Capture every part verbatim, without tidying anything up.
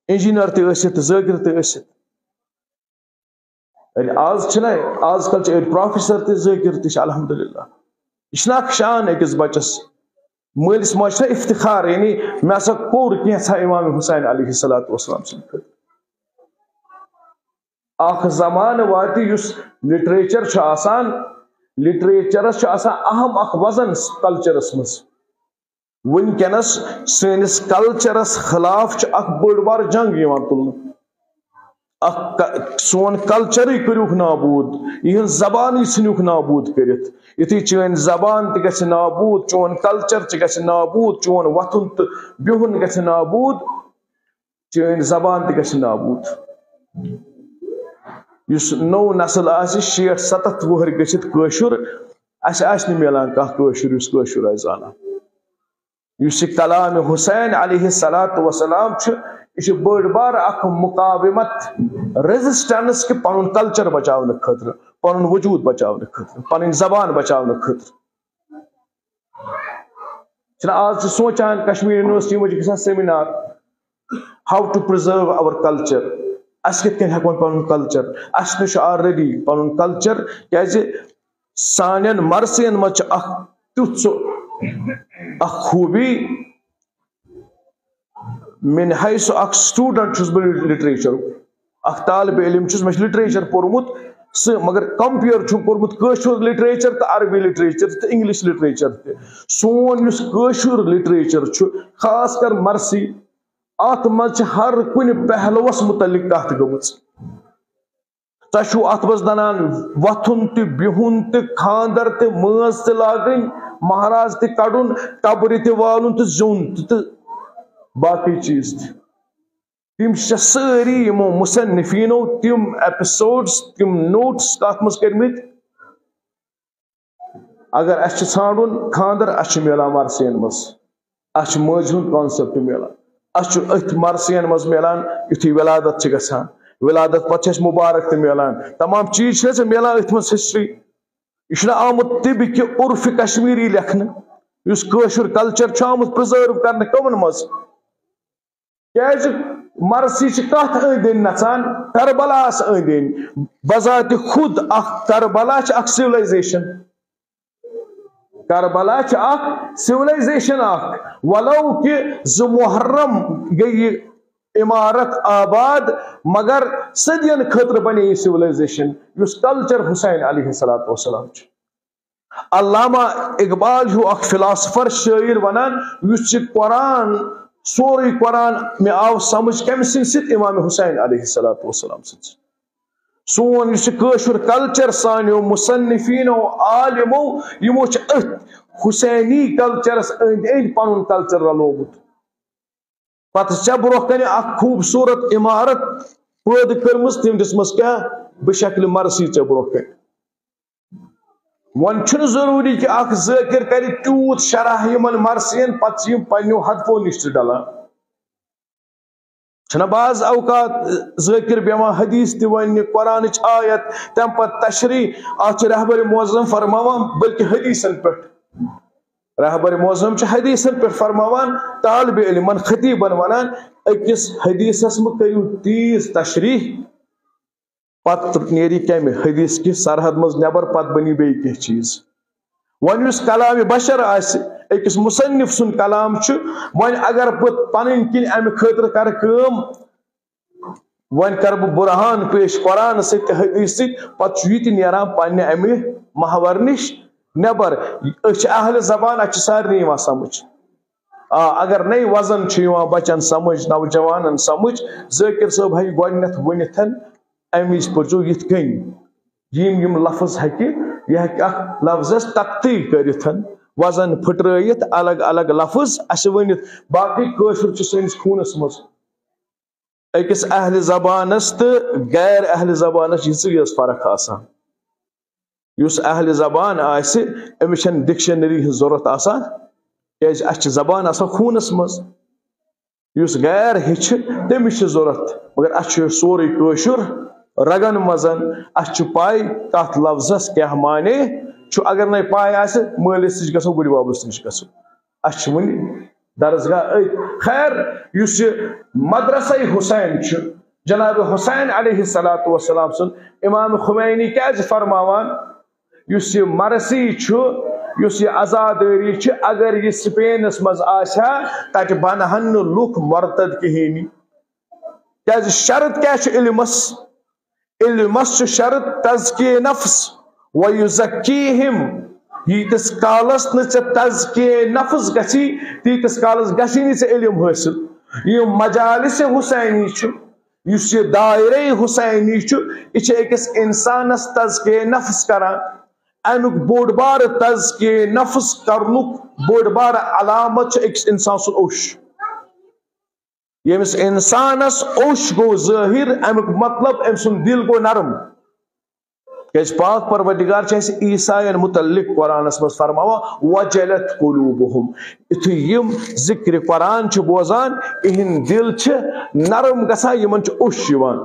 Engineer تہِ ٲسِتھ تہٕ ذٲکِر تہِ ٲسِتھ۔ یعنی آز چھِنہ، آز کل چھِ أڑۍ پروفیسر تہِ، ذٲکِر تہِ چھِ، الحمدللہ۔ یہِ چھِنہ اکھ شان أکِس بچس؟ مٲلِس ماجہِ چھِنہ افتخار، یعنی مےٚ ہسا کوٚر کینٛژھا امام حسین علیہ الصلوۃ والسلام سٕنٛدِ خٲطرٕ۔ اکھ زمانہٕ واتہِ یُس لٹریچر چھُ آسان، لٹریچرس چھُ آسان اہم اکھ وزن کلچرس منٛز۔ وٕنکیٚنَس سٲنِس کلچرَس خلاف چھِ اَکھ بٔڑ بار جنگ یِوان تُلنہٕ۔ اَکھ ک-، سون کلچرٕے کٔرِوکھ نابوٗد، یِہٕنٛز زبانٕے ژھٕنِوکھ نابوٗد کٔرِتھ۔ یُتھُے چٲنۍ زبان تہِ گژھِ نابوٗد، چون کلچر تہِ گژھِ نابوٗد، چون وۄتھُن تہٕ بِہُن گژھِ نابوٗد، چٲنۍ زبان تہِ گژھِ نابوٗد۔ یُس نوٚو نسل آسہِ شیٹھ ستتھ وُہٕرۍ گٔژھِتھ کٲشُر، اَسہِ آسہِ نہٕ میلان کانٛہہ کٲشُر یُس کٲشُر آسہِ زانان۔ یُس یہِ کلام حسین علیہ الصلوۃ والسلام چھُ، یہِ چھُ بٔڑ بار اکھ مقاومت، ریزسٹنس کہِ پنُن کلچر بچاونہٕ خٲطرٕ، پنُن وجود بچاونہٕ خٲطرٕ، پنٕنۍ زبان بچاونہٕ خٲطرٕ۔ چھِنہٕ آز چھِ سونٛچان کشمیر یونیورسٹی منٛز چھِ گژھان seminar، how to preserve our culture، اَسہِ کِتھ کٔنۍ ہٮ۪کون پنُن کلچر، اَسہِ نِش چھُ already پنُن کلچر، کیازِ سانٮ۪ن مرثین منٛز چھُ اکھ تیُتھ سُہ اکھ خوٗبی، میانہِ حیث اکھ student چھُس بہٕ لٹریچرُک، اکھ طالب علم چھُس، مےٚ چھُ لٹریچر پوٚرمُت سُہ، مگر compare چھُم کوٚرمُت کٲشُر لٹریچر تہٕ عربی لٹریچر تہٕ English لٹریچر تہِ۔ سون یُس کٲشُر لٹریچر چھُ، خاص کر مرثی، اتھ منٛز چھِ ہر کُنہِ پہلوس متعلق کتھ گٔمٕژ۔ تۄہہِ چھُو اَتھ منٛز نَنان وۄتھُن تہِ، بِہُن تہِ، خانٛدر تہِ، مٲنٛز تہِ لاگٕنۍ، مہراز تہِ کَڑُن، قبرِ تہِ والُن تہٕ زیُن تہِ تہٕ باقٕے چیٖز تہِ۔ تِم چھِ سٲری یِمو مُصنِفیٖنو تِم episodes، تِم notes کَتھ منٛز کٔرمٕتۍ؟ اگر اَسہِ چھُ ژھانٛڈُن خانٛدر، اَسہِ چھُ میلان مرثین منٛز، اَسہِ چھُ مٲنٛزِ ہُنٛد concept میلان، اَسہِ چھُ أتھۍ مرثین منٛز میلان، یُتھُے ولادت چھِ گژھان، ولادت پتہٕ چھِ اَسہِ مُبارک تہِ میلان، تمام چیٖز چھِ اَسہِ میلان أتھۍ منٛز history۔ یہِ چھُنہٕ آمُت طبِ کہِ عرفِ کشمیٖری لیکھنہٕ، یُس کٲشُر culture چھُ آمُت preserve کرنہٕ کَمن منٛز؟ کیازِ مرثی چھِ کتھ أنٛدۍ أنٛدۍ نژان؟ کربلاہس أنٛدۍ أنٛدۍ۔ بذات خود اکھ کربلا چھِ اکھ civilization۔ کربلا چھِ اکھ civilization اکھ۔ ولو کہِ زٕ محرم گٔیہِ یہِ عمارت آباد، مگر صدین خٲطرٕ بنے یہِ civilization، یُس culture حسین علیہ الصلوۃ والسلام چھُ۔ علامہ اقبال ہیوٗ اکھ philosopher، شٲعر، ونان، یُس یہِ قرآن، سورُے قرآن مےٚ آو سمجھ کمہِ سٕنٛدِ سۭتۍ؟ امام حسین علیہ الصلوۃ والسلام سٕنٛدِ سۭتۍ۔ سون یُس یہِ کٲشُر culture سانیو مصنفیٖنو، عالمو، یِمو چھُ أتھۍ حسینی cultureس أنٛدۍ أنٛدۍ پنُن culture رلومُت۔ پتہٕ ژےٚ برونٛہہ کنہِ اکھ خوٗبصوٗرت عمارت پٲدٕ کٔرمٕژ، تٔمۍ دِژمٕژ کیٛاہ؟ بشکلِ مرثی ژےٚ برونٛہہ کنہِ۔ وۄنۍ چھُنہٕ ضروٗری کہِ اکھ ذٲکِر کرِ تیوٗت شرح یِمن مرثین، پتہٕ چھِ یِم پننیو ہدفو نِش تہِ ڈلان۔ چھِنہ بعض اوقات ذٲکِر بیٚہوان حدیث تہِ وننہِ، قرآنٕچ آیت، تمہِ پتہٕ تشریح، اتھ چھُ رہبر معظم فرماوان، بلکہِ حدیثن پٮ۪ٹھ۔ رہبر معظم چھُ حدیثن پٮ۪ٹھ فرماوان، طالب علمن، خطیبن ونان، أکِس حدیثس مہ کٔرِو تیٖژ تشریح، پتہٕ نیری کمہِ حدیث کہِ سرحد منٛز نٮ۪بر، پتہٕ بنی بیٚیہِ کینٛہہ چیٖز۔ وۄنۍ یُس کلام بشر آسہِ، أکِس مصنف سُنٛد کلام چھُ، وۄنۍ اگر بہٕ پنٕنۍ کِنۍ امہِ خٲطرٕ کرٕ کٲم، وۄنۍ کرٕ بہٕ برہان پیش قرآن سۭتۍ تہٕ حدیث سۭتۍ، پتہٕ چھُ یہِ تہِ نیران پننہِ امہِ محور نِش نٮ۪بر۔ أسۍ چھِ اہل زبان، اتہِ چھِ سارنٕے یِوان سمجھ۔ آ، اگر نَے وزن چھُ یِوان بچن سمجھ، نوجوانن سمجھ، ذٲکر صٲب ہیٚکہِ گۄڈٕنٮ۪تھ ؤنِتھ، امہِ وِزِ پٔرزیو یِتھ کٔنۍ۔ یِم یِم لفظ ہیٚکہِ، یہِ ہیٚکہِ اکھ لفظس تقطیع کٔرِتھ، وزن پھٕٹرٲیِتھ، الگ الگ لفظ اسہِ ؤنِتھ۔ باقٕے کٲشُر چھُ سٲنِس خوٗنس منٛز۔ أکِس اہلِ زبانس تہٕ غیر اہلِ زبانس چھِ یِژٕے یٲژ فرق آسان۔ یُس اہلِ زبان آسہِ، أمِس چھَنہٕ dictionary ہٕنٛز ضروٗرت آسان، کیازِ اَسہِ چھِ زبان آسان خوٗنس منٛز۔ یُس غیر ہیٚچھِ، تٔمِس چھِ ضروٗرت، مگر اَسہِ چھُ سورُے کٲشُر رگن منٛز، اَسہِ چھُ پَے کَتھ لفظس کیٛاہ معنی چھُ۔ اگر نَے پَے آسہِ، مٲلِس نِش گژھو، بٕڈِ بَبَس نِش گژھو۔ اَسہِ چھِ وٕنہِ درسگاہ أتھۍ۔ خیر، یُس یہِ مدرسہ حسین چھُ، جناب حسین علیہ الصلوۃ والسلام سُنٛد، امام خمینی کیازِ فرماوان، یُس یہِ مرثی چھُ، یُس یہِ عزادٲری چھِ، اگر یہِ سپینس منٛز آسہِ ہا، تتہِ بنہٕ ہن نہٕ لُکھ مرتد کِہیٖنۍ۔ کیازِ شرط کیاہ چھُ علمس؟ علمس چھُ شرط تزکیہ نفس، ویزکیہم۔ ییٖتِس کالس نہٕ ژےٚ تزکیہ نفس گژھی، تیٖتِس کالس گژھی نہٕ ژےٚ علم حٲصِل۔ یہِ مجالس حسینی چھُ، یُس یہِ دایرے حسینی چھُ، یہِ چھِ أکِس انسانس تزکیہ نفس کران۔ امیُک بوٚڑ بارٕ تزکیہ نفس کرنُک بوٚڑ بارٕ علامت چھُ أکِس انسان سُنٛد اوٚش۔ ییٚمِس انسانس اوٚش گوٚو ظٲہِر، امیُک مطلب أمۍ سُنٛد دِل گوٚو نرم۔ کیازِ پاک پروردگار چھُ اَسہِ عیساین متعلق قرآنس منٛز فرماوان، "وجلت قلوبہم"۔ یُتھُے یِم ذکرِ قرآن چھِ بوزان، یِہِنٛدۍ دِل چھِ نرم گژھان، یِمن چھُ اوٚش یِوان۔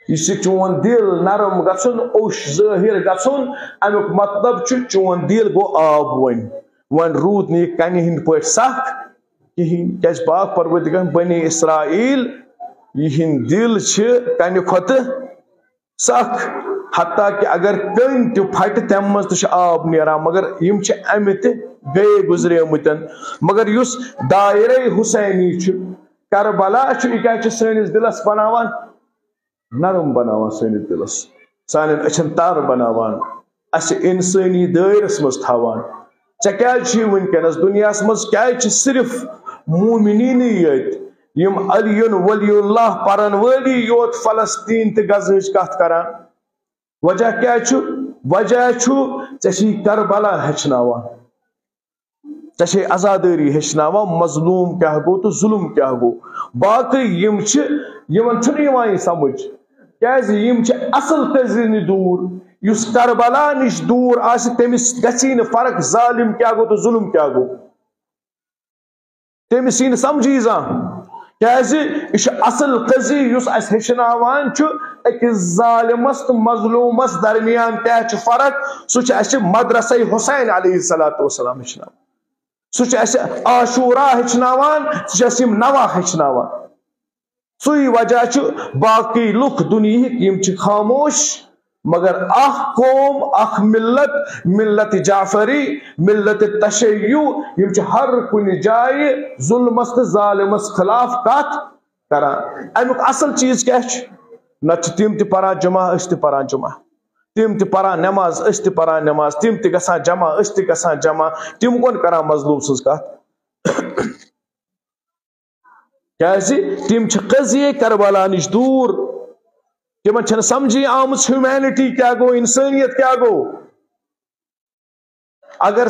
یہِ چھُ چون دِل نرم گژھُن، اوٚش ظٲہِر گژھُن، اَمیُک مطلب چھُ چون دِل گوٚو آب۔ وۄنۍ، وۄنۍ روٗد نہٕ یہِ کنہِ ہٕنٛدۍ پٲٹھۍ سخ کِہیٖنۍ، کیازِ پاک پروردگار بنی اسرائیل، یِہِنٛدۍ دِل چھِ کنہِ کھۄتہٕ سخ، حتیٰ کہ اگر کٔنۍ تہِ پھٹہِ، تَمہِ منٛز تہِ چھُ آب نیران، مگر یِم چھِ اَمہِ تہِ گٔیے گُزریمٕتٮ۪ن۔ مگر یُس دایرے حسینی چھُ، کربلا چھُ، یہِ کیٛاہ چھُ سٲنِس دِلس بناوان؟ نرم بناوان سٲنِس دِلس، سانٮ۪ن أچھن تارٕ بناوان، اَسہِ اِنسٲنی دٲیرس منٛز تھاوان۔ ژےٚ کیٛازِ چھُے وٕنکیٚنس دُنیاہس منٛز، کیٛازِ چھِ صرف مومنیٖنٕے یٲتۍ، یِم علی ولی اللہ پرن وٲلی یوت فلسطین تہٕ غزہٕچ کتھ کران؟ وجہ کیٛاہ چھُ؟ وجہ چھُ، ژےٚ چھُے کربلا ہیٚچھناوان، ژےٚ چھے عزادٲری ہیٚچھناوان، مظلوم کیٛاہ گوٚو تہٕ ظلم کیٛاہ گوٚو۔ باقٕے یِم چھِ، یِمن چھُنہٕ یِوان یہِ سمجھ، کیٛازِ یِم چھِ اصل قضیہِ نِش دوٗر۔ یُس کربلا نِش دوٗر آسہِ، تٔمِس گژھی نہٕ فرق ظالم کیٛاہ گوٚو تہٕ ظلم کیٛاہ گوٚو۔ تٔمِس یی نہٕ سمجھی زانٛہہ، کیٛازِ یہِ چھُ اصل قضیہِ یُس اَسہِ ہیٚچھناوان چھُ، أکِس ظالمس تہٕ مظلومس درمیان کیٛاہ چھُ فرق۔ سُہ چھُ اَسہِ مدرسے حسین علیہ الصلوۃ والسلام ہیٚچھناوان۔ سُہ چھُ اَسہِ عاشورہ ہیٚچھناوان، سُہ چھُ اَسہِ یِم نواہ ہیٚچھناوان۔ سُے وجہ چھُ، باقٕے لُکھ دُنیہٕکۍ یِم چھِ خاموش، مگر اکھ قوم، اکھ ملت، ملت جعفری، ملت تشیع، یِم چھِ ہر کُنہِ جایہِ ظلمس تہٕ ظالمس خلاف کتھ کران۔ امیُک اصل چیز کیٛاہ چھُ؟ نتہٕ چھِ تِم تہِ پران جمعہ، أسۍ تہِ پران جمعہ، تِم تہِ پران نماز، أسۍ تہِ پران نماز، تِم تہِ گژھان جمعہ، أسۍ تہِ گژھان جمعہ۔ تِم کون کران مظلوم سٕنٛز کتھ؟ کیازِ تِم چھِ قضیہ کربلا نِش دوٗر۔ تِمن چھنہٕ سمجھی آمٕژ ہیومینٹی کیٛاہ گوٚو، انسٲنیت کیٛاہ گوٚو۔ اگر